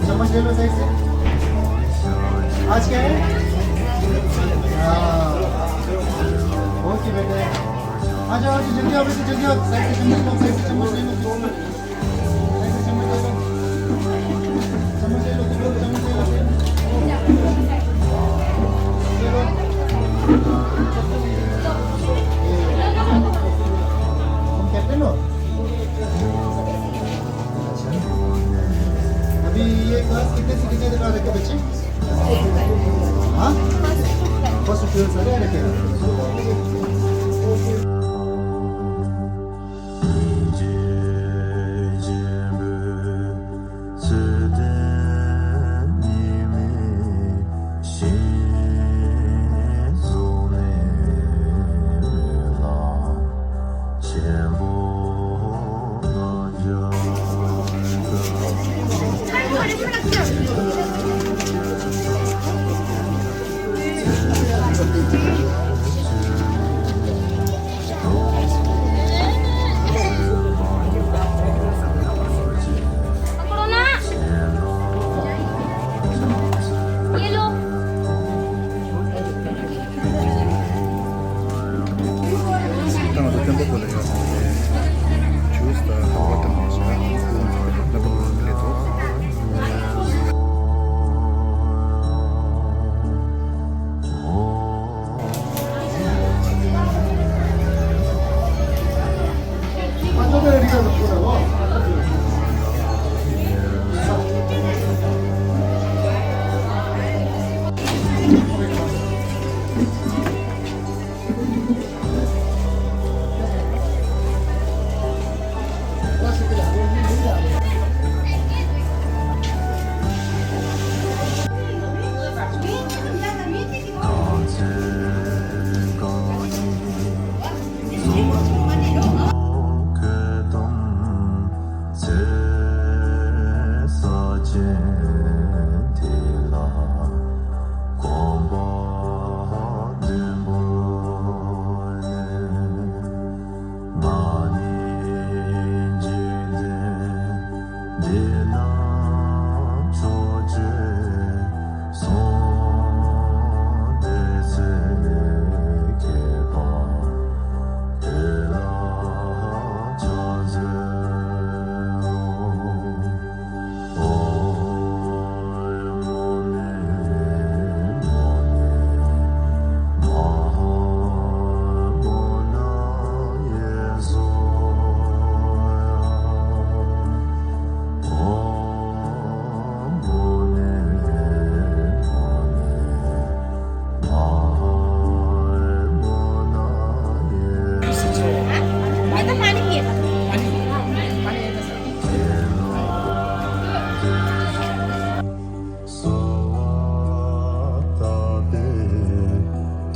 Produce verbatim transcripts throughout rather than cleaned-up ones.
चम्मच ले लो साइड से। आज क्या है? हाँ। ओके बेटे। आ जाओ, आ जाओ, जल्दी आओ बेटे, जल्दी आओ। साइड से चम्मच लो, साइड से चम्मच ले लो। साइड से चम्मच ले लो। चम्मच ले लो, चम्मच ले लो। ले लो। तुम कैप्टन हो? अभी ये क्लास कितने से कितने तक आ रखे बच्चे? हाँ? फर्स्ट ट्वेल्व सारे आ रखे हैं।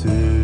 ཨོ།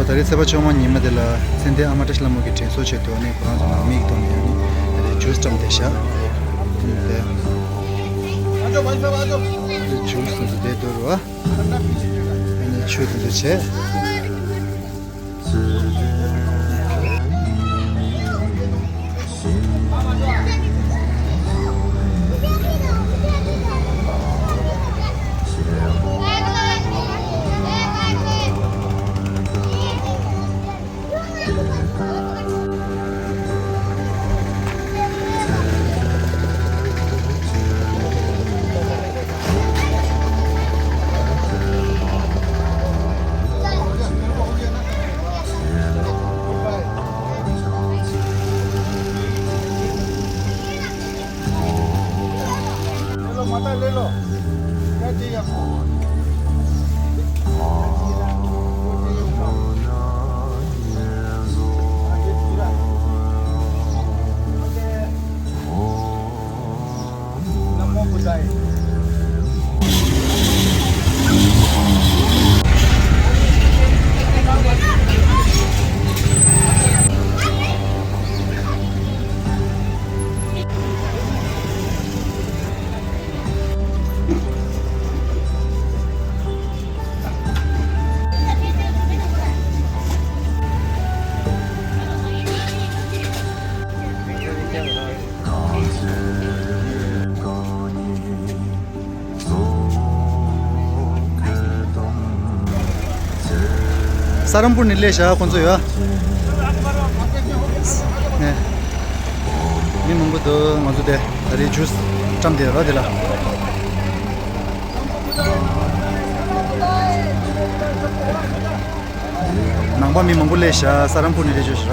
ད་རེས་ཚེས་པ་བཅོ་ལྔ་ཉི་མ་དེ་ལ་མཚན་ལྡན་ཨ་མ་བཀྲ་ཤིས་ལྷ་མོ་གི་དྲན་གསོ་ཆེད་དུ་ཨ་ནི་ཁོ་རང་ཚོ་ནང་མི་གི་ཐོག་ནས་ཨ་ནི་ད་རེས་ཇུས་བཀྲམ་བསྡད་ཤག་ཨ་ནི་ཇུས་དེ་ཚོ་བསྡད་འདུག་རེད་བ། ཨ་ནི་ཆུ་དེ་ཚོ་བྱས། ས་རམ་པུར་ནས་སླེབས་ཤག་ཁོང་ཚོ་ཡོད། ནས། མི་མང་པོ་འདུག་ང་ཚོ་དེ་ད་རེས་ཇུས་བཀྲམ་བསྡད་རོ་དེ་ལ། ནང་པ་མི་མང་པོ་སླེབས་ཤག་ས་རམ་པུར་ནས་སླེབས་ཤག་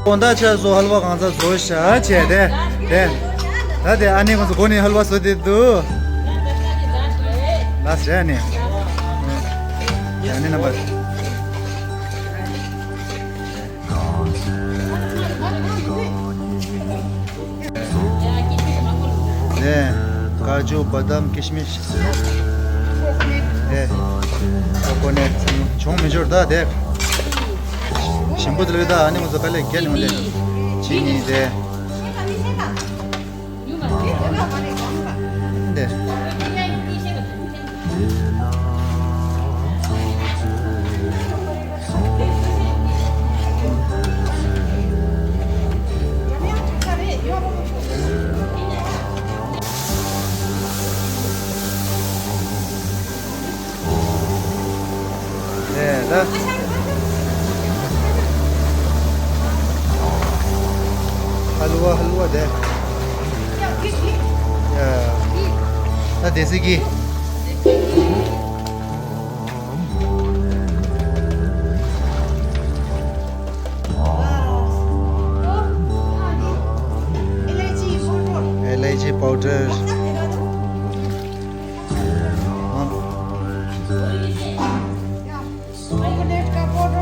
དགོང་དག་ཆ་བཟོ་ཧལ་བ་གང་ཚ་བཟོ་ཤ་བྱས་ཏེ། དེ། ད་དེ་ཨ་ནེ་ཁོང་ཚོ་སྒོ་ནས་ཧལ་བ་བཟོ་དེ་འདུག་ལ་ཟེར་ནས། ཨ་ནེ་རྣམ་པ། ནས། ཀ་ཇུ་བ་དམ་ཀི་ཤི་མིཤ། ནས། ཀོ་ཀོ་ནཊ་ཚང་མ་བྱུང་མི་འབྱོར་ད་དེ། ཞིམ་པོ་དེ་ལོས་ད་ཨ་ནི་ང་ཚོ་དཀའ་ལས་བརྒྱབ་ནས་འོང་དེ། ཅི་ནི་དེ། དེ། དེ་ད། ཧ་ལུ་བ་ཧ་ལུ་བ་དེ། ཡ། ད་དེ་སི་ཀི། ཨེ་ལ་ཅི་པའུ་ཌར།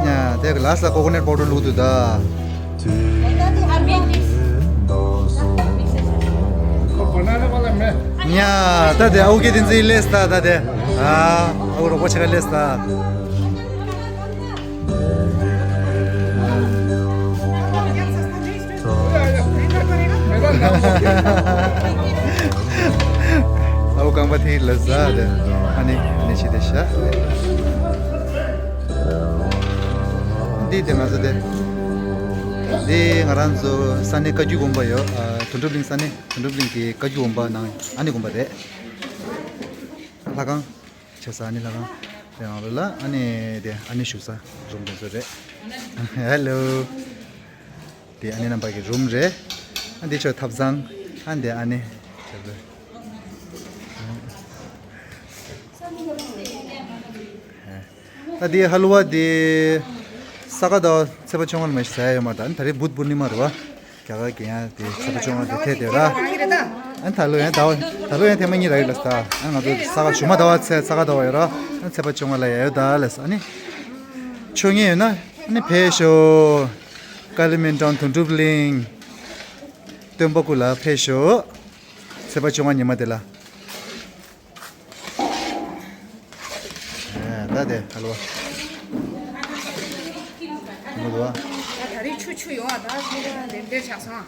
ཡ། དེ་ག་ལ་ས་ཀོ་ཀོ་ནཊ་པའུ་ཌར་བླུགས་འདུག་ད། ཉ། ད་དེ་ཨའུ་ཀེ་དེ་ཚོའི་ལས་ད་ད་དེ། ཨ། ཨའུ་རོགས་པ་ཆེ་ག་ལས་ད། ཨའུ་རྐང་པ་ཐིག་ལ་ཟ་དེ། ཨ་ནི་ཨ་ནི་ཆི་དེ་ཤ། འདི་དེ་ང་ཚོ་དེ། འདི་ང་རང་ཚོ་ས་གནས་བཀའ་བརྒྱུད་དགོན་པ་ཡོད། ཨ། དོན་གྲུབ་གླིང་ས་གནས་དོན་གྲུབ་གླིང་གི་བཀའ་བརྒྱུད་དགོན་པ་ནང་ཨ་ནི་དགོན་པ་རེད། ལྷ་ཁང་། བྱས་ཙང་ཨ་ནི་ལྷ་ཁང་དེ་ནང་ལོགས་ལ་ཨ་ནི་དེ་ཨ་ནི་བཞུགས་ས་རུམ་དེ་ཚོ་རེད། ཧེ་ལོ། དེ་ཨ་ནི་རྣམ་པ་གི་རུམ་རེད། ཨ་འདི་ཆོ་ཐབ་ཚང་། ཨ་འདི་ཨ་ནི། ད་འདི་ཧ་ལུ་བ་འདི་ས་ག་ཟླ་བ་ཚེས་པ་བཅོ་ལྔ་ལ་མ་གཏོགས་ཟ་ཡ་ཡོད་མ་རེད། ཨ་ནི་ད་རེས་བུད་བུད་ནི་མ་རེད་བ། རྒྱ་གར་གྱི་ཡང་དེ་ཚེས་པ་བཅོ་ལྔ་དེ་ཐད་དེ་ར། ཨ་ད་ལོ་ཡང་ཟླ་བ་ད་ལོ་ཡང་ཐེངས་མ་གཉིས་རག་ཡོད་ལ་ས། ཨ་ང་ཚོ་ས་ག་ཞུ་མ་ཟླ་བ་ཚེས་ས་ག་ཟླ་བ་ཡོད་ར། ཨ་ཚེས་པ་བཅོ་ལྔ་ལ་ཡ་ཡོད་ད་ལ་ས། ཨ་ནི་ཆོ་ངེས་ཡོད་ན་ཨ་ནི་ཕེབས་ཤོག་ཀ་ལི་མིན་ཀྲང་དོན་གྲུབ་གླིང་སྟོན་པ་སྐུ་ལ་ཕེབས་ཤོག་ཚེས་པ་བཅོ་ལྔ་ཉི་མ་དེ་ལ། ད་དེ་ཧ་ལོ། ཧ་ལོ། ད་རེས་ཆུ་ཆུ་ཡོང་བ་ད་ཆུ་ལེན་འདོད་ཆགས་སོང་།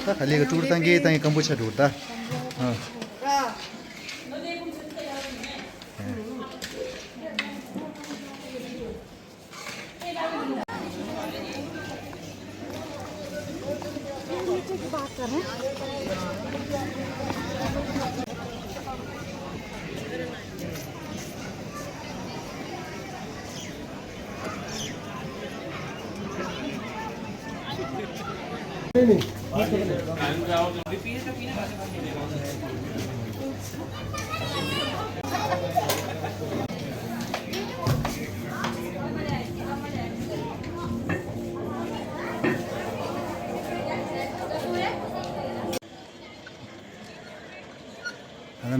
ད་ག་ལེ་ག་ཀྲུར་བཏང་གི་བཏང་གི་སྐམ་པོ་ཆ་འགྲོ་ད། ད་ལྟ་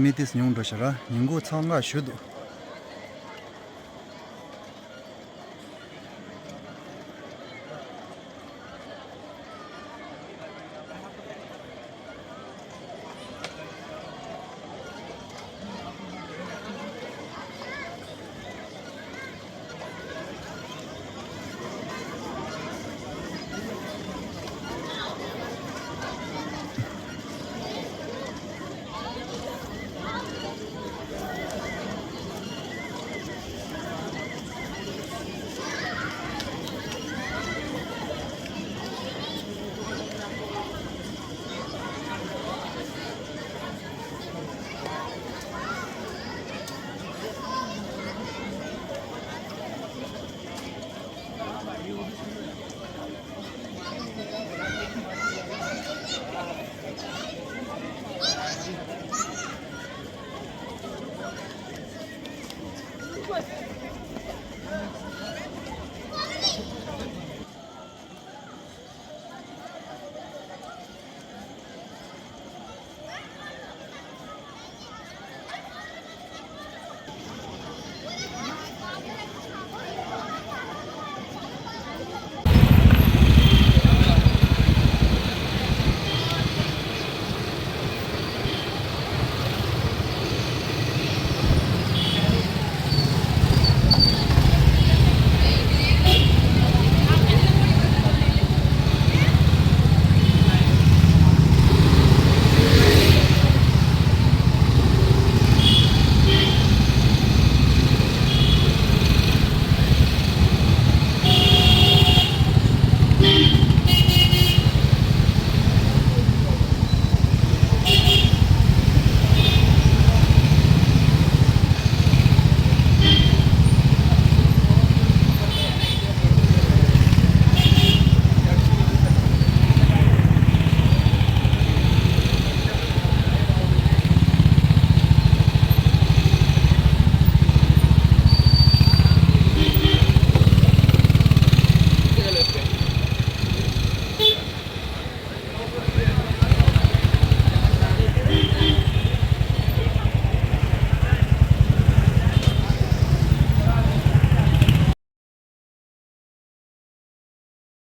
མི་ཏིས་ཉུང་འགྲོ་ཤག་ར། ཉིན་གུང་ཚང་མ་ཞུ་འདུག